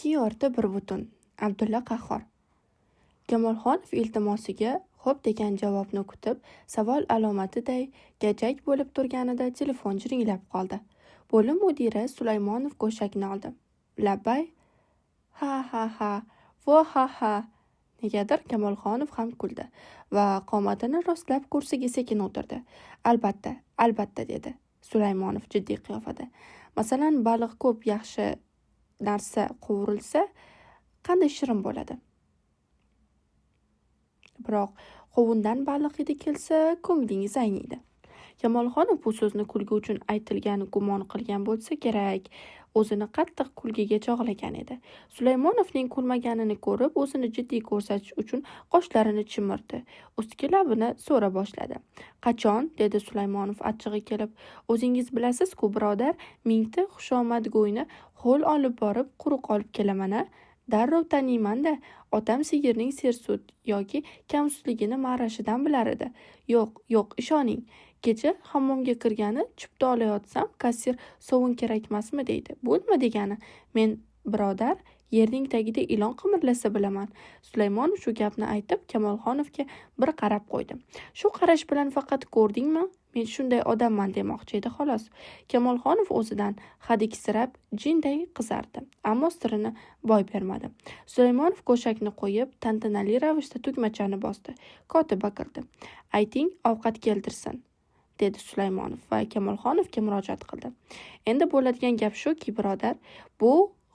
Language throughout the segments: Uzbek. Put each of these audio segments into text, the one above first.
2+1. Abdulla Qahhor. Kamolxonov iltimosiga xo'p degan javobni kutib, savol alomatiday gajak bo'lib turganida telefon jiringlab qoldi. Bo'lim mudiri Sulaymonov go'shakni oldi. Labbay. Ha-ha-ha, vo-ha-ha. Negadir Kamolxonov ham kuldi va qomatini rostlab kursiga sekin o'tirdi. Albatta, albatta, dedi Sulaymonov jiddiy qiyofada. Masalan, baliq ko'p yaxshi narsa qovurilsa, qanday shirin bo'ladi. Biroq qovundan baliq hidi kelsa, ko'nglingiz ayniydi. Kamolxonov bu so'zni kulgi uchun aytilgan gumon qilgan bo'lsa kerak, o'zini qattiq kulgiga chog'lagan edi. Sulaymonovning kulmaganini ko'rib, o'zini jiddiy ko'rsatish uchun qoshlarini chimirdi, ustki labini so'ra boshladi. Qachon? Dedi Sulaymonov achchig'i kelib. O'zingiz bilasiz-ku, birodar, mingta xushomadgo'yni ho'l olib borib, quruq olib kelaman-a? Darrov taniyman-da, otam sigirning sersut yoki kamsutligini ma'rashidan bilar edi. Yo'q, yo'q, ishoning. Kecha hammomga kirgani chipta olayotsam, kassir sovun kerakmasmi deydi. Bu nima degani? Men, birodar, yerning tagida ilon qimirlasa bilaman. Sulaymonov shu gapni aytib, Kamolxonovga bir qarab qo'ydi. Shu qarash bilan faqat ko'rdingmi, men shunday odamman demoqchi edi, xolos. Kamolxonov o'zidan hadiksirab jinday qizardi, ammo sirini boy bermadi. Sulaymonov go'shakni qo'yib, tantanali ravishda tugmachani bosdi. Kotiba kirdi. Ayting, ovqat keltirsin, dedi Sulaymonov va Kamolxonovga murojaat qildi. Endi bo'ladigan gap shuki, birodar, bu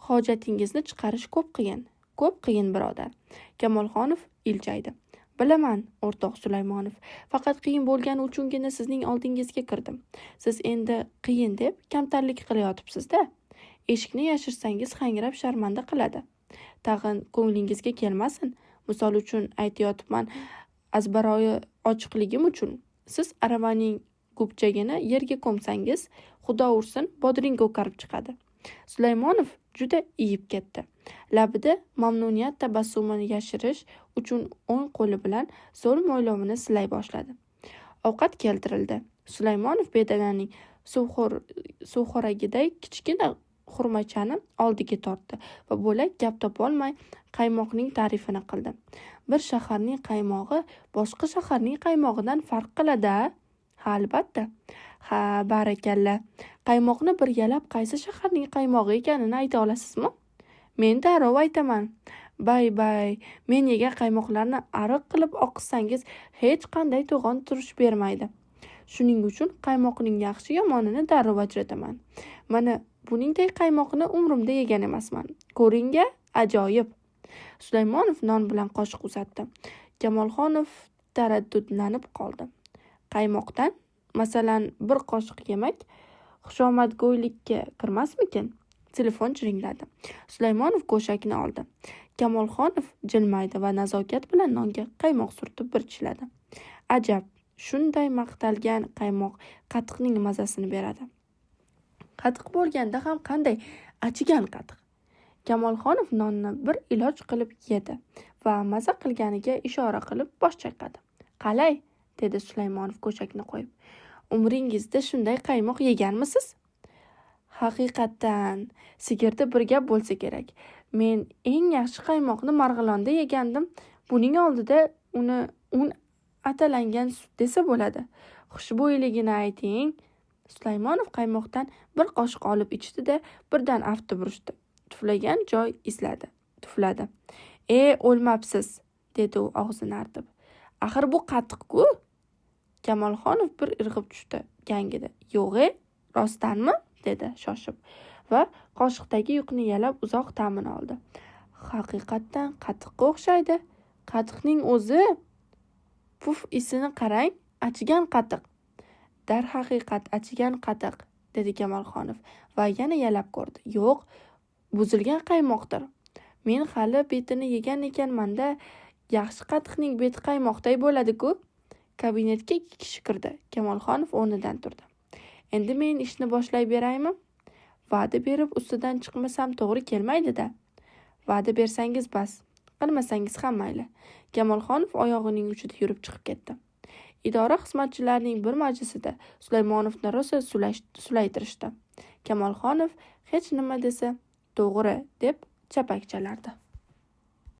hojatingizni chiqarish ko'p qiyin, ko'p qiyin, birodar. Kamolxonov iljaydi. Bilaman, o'rtoq Sulaymonov, faqat qiyin bo'lgani uchungina sizning oldingizga kirdim. Siz endi qiyin deb kamtarlik qilayotibsiz-da. Eshikni yashirsangiz hangrab sharmanda qiladi. Tag'in ko'nglingizga kelmasin. Misol uchun aytayotibman, azbaroyi ochiqligim uchun siz aravaning gupchagini yerga ko'msangiz, Xudo ursin, bodring ko'karib chiqadi. Sulaymonov juda iyib ketdi. Labida mamnuniyat tabassumini yashirish uchun o'ng qo'li bilan so'l mo'ylovini silay boshladi. Ovqat keltirildi. Sulaymonov bedananing suvxo'ragiday kichkina xurmachani oldiga tortdi va bo'lak gap topolmay qaymoqning ta'rifini qildi. Bir shaharning qaymog'i boshqa shaharning qaymog'idan farq qiladi-a? Ha, albatta. Ha, barakalla. Qaymoqni bir yalab qaysi shaharning qaymog'i ekanini ayta olasizmi? Men darrov aytaman. Bay-bay, men yegan qaymoqlarni ariq qilib oqizsangiz hech qanday to'g'on turish bermaydi. Shuning uchun qaymoqning yaxshi yomonini darrov ajrataman. Mana buningday qaymoqni umrimda yegan emasman. Ko'ring-a, ajoyib. Sulaymonov non bilan qoshiq uzatdi. Kamolxonov taraddudlanib qoldi. Qaymoqdan, masalan, bir qoshiq yemak xushomadgo'ylikka kirmasmikin? Telefon jiringladi. Sulaymonov go'shakni oldi. Kamolxonov jilmaydi va nazokat bilan nonga qaymoq surtib bir tishladi. Ajab, shunday maqtalgan qaymoq qatiqning mazasini beradi. Qatiq bo'lganda ham qanday achigan qatiq. Kamolxonov nonni bir iloj qilib yedi va maza qilganiga ishora qilib bosh chayqadi. Qalay? Dedi Sulaymonov go'shakni qo'yib. Umringizda shunday qaymoq yeganmisiz? Haqiqatdan, sigirda bir gap bo'lsa kerak. Men eng yaxshi qaymoqni Marg'ilonda yegandim. Buning oldida uni un atalangan sut desa bo'ladi. Xushbo'yligini ayting. Sulaymonov qaymoqdan bir qoshiq olib ichdi-da, birdan afti burishdi. Tuflagan joy izladi. Tufladi. O'lmabsiz, dedi u og'zini artib. Axir bu qatiq-ku. Kamolxonov bir irg'ib tushdi, gangidi. Yo'g'e, rostdanmi? Dedi shoshib va qoshiqdagi yuqni yalab uzoq ta'mini oldi. Haqiqatdan qatiqqa o'xshaydi. Qatiqning o'zi. Puf, isini qarang, achigan qatiq. Darhaqiqat achigan qatiq, dedi Kamolxonov va yana yalab ko'rdi. Yo'q, buzilgan qaymoqdir. Men hali betini yegan ekanman-da, yaxshi qatiqning beti qaymoqday bo'ladi-ku. Kabinetga ikki kishi kirdi. Kamolxonov o'rnidan turdi. Endi men ishni boshlay beraymi? Va'da berib ustidan chiqmasam to'g'ri kelmaydi-da. Va'da bersangiz bas, qilmasangiz ham mayli. Kamolxonov oyog'ining uchida yurib chiqib ketdi. Idora xizmatchilarining bir majlisida Sulaymonovni rosa sulaytirishdi. Kamolxonov hech nima desa, to'g'ri deb Chapak chalardi.